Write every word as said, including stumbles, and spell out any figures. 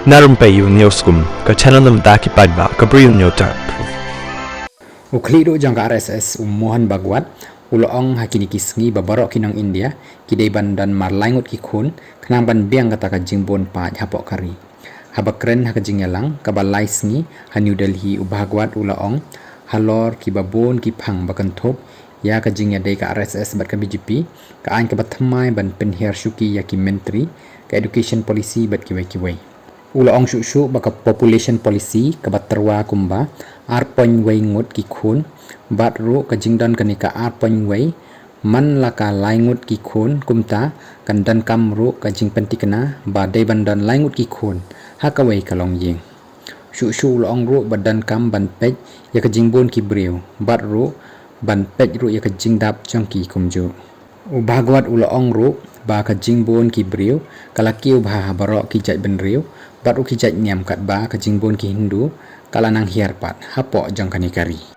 Na rympei u News Kum, ka channel na bynta ki paidbah ka Bri u Newtap. U khlieh duh jong ka R S S u Mohan Bhagwat u la ong ha kine ki sngi ba baroh ki nong India ki dei ban don mar lai ngut ki khun khnang ban biang kata ka jingbun paid hapoh ka ri. Haba kren ha ka jingïalang kaba lai sngi ha New Delhi, u Bhagwat u la ong halor kiba bun ki phang ba kynthup ïa ka jingïadei ka R S S bad ka B J P, ka aiñ kaba thymmai ban pynhiar shuki ïa ki myntri, ka education policy bad kiwei kiwei. U la ong shuh shuh ba ka population policy kaba tyrwa kumba ar point wei ngut ki khun bad ruh ka jingdon kane ka ar point wei man la ka lai ngut ki khun kumta kan donkam ruh ka jingpynthikna ba dei ban don lai ngut ki khun ha kawei ka longïing. Shuh shuh u la ong ruh ba donkam ban peit ïa ka jingbun ki briew bad ruh ban peit ruh ïa ka jingdap jong ki kumjuh. U Bhagwat u la ong ruh ba ka jingbun ki briew ka la kiew bha ha baroh ki jaitbynriew bad ruh ki jaitniam katba ka jingbun ki Hindu ka la nang hiar pat hapoh jong kane ka ri.